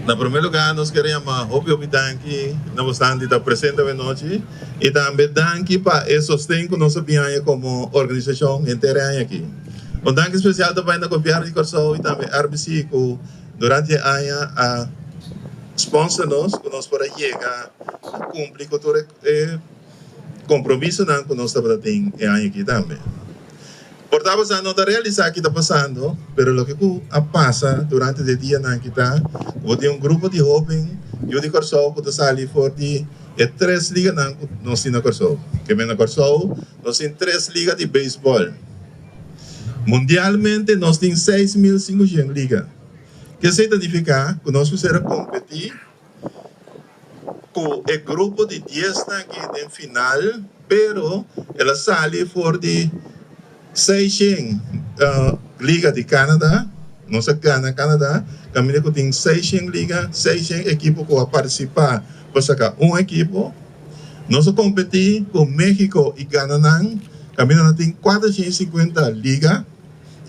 Na promé lugá nos ker yama hopi hopi danki na bosnan di ta presente awe nochi i tambe danki pa e sosten ku nos a bin haña komo organisashon henter e aña aki. Un danki spesial ta bai na Gobièrnu di Kòrsou i tambe RBC ku durante e aña a sponsor nos ku nos por a yega na kumpli ku tur e kompromisonan ku nos tabata tin e aña aki tambe. Por ta boso no ta realisá ki ta pasando, pero loke ku a pasa durante de dianan aki ta ku bo tin un grupo di hóben yu di Kòrsou ku ta sali for di e tres liganan ku nos tin na Kòrsou. Ke men na Kòrsou nos tin tres liga di beisbòl. Mundialmente nos tin 6500 liga. Kesei ta nifiká ku nos mester a kompetí ku e grupo di diesnan aki den final, pero el a sali for di 600 liga di Canada. Nos a gana Canada, kaminda ku tin 600 liga, 600 ekipo ku a partisipá pa saka un ekipo. Nos a kompetí ku Mexico i gana nan, kaminda nan tin 450 liga,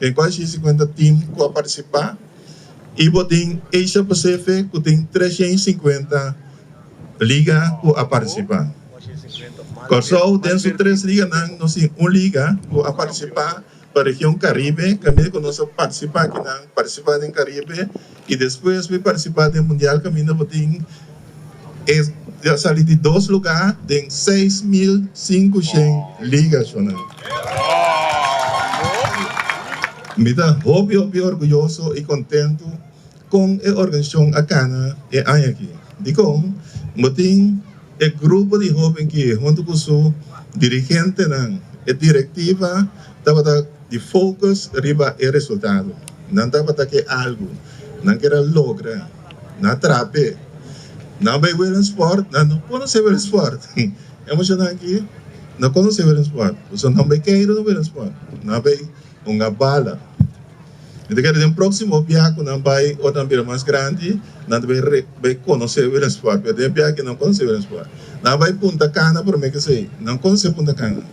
tin 450 team ku a partisipá. I bo tin Asia Pacific ku tin 350 liga ku a partisipá. Kòrsou den su tres liganan nos tin un liga ku a partisipá pa region Karibe, kaminda ku nos a partisipá akinan, partisipá den Karibe i despues bai partisipá den Mundial kaminda bo tin e a sali di dos lugá den 6500 liga shonal. Mi ta hopi hopi orguyoso i kontentu kon e organisashon a kana e aña aki. Dikon? Bo tin e grupo di hóben ki huntu ku su dirigentenan, e direktiva tabata di focus riba e resultado. Nan tabata ke algu, nan ker a logra, nan a traha p'e. Nan bai Williamsport, nan no konosé Williamsport. E muchanan aki no konosé Williamsport, pasobra nan bai keiru na Williamsport, nan bai hunga bala. Mi ta kere den próksimo biaha ku nan bai ora nan bira mas grandi, nan ta bai bai konosé Williamsport, pero den e biaha aki nan konosé Williamsport. Nan bai Punta Cana promé ke esei, nan konosé Punta Cana.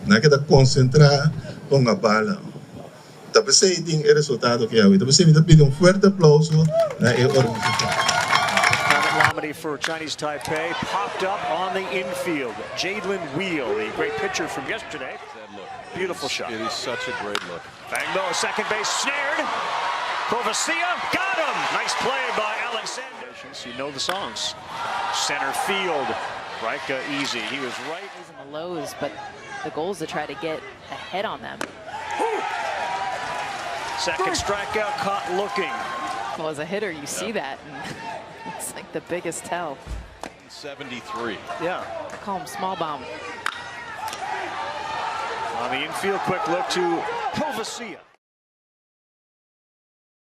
Nan keda konsentrá pa hunga bala. Ta p'esei tin e resultado ki awe. Ta p'esei mi ta pidi un fuerte aplouso na e organisashon. Lamity for Chinese Taipei popped up on the infield. Jadlyn Wheel, the great pitcher from yesterday. Beautiful shot. It is such a great look. Fangbo, second base, snared. Provacilla got him. Nice play by Alexander. You know the songs. Center field. Rika easy. He was right. In the lows, but the goal is to try to get ahead on them. Second strikeout caught looking. Well, as a hitter, you see that, and it's like the biggest tell. 73. Yeah. I call him small bomb. On the infield, quick look to Provacilla.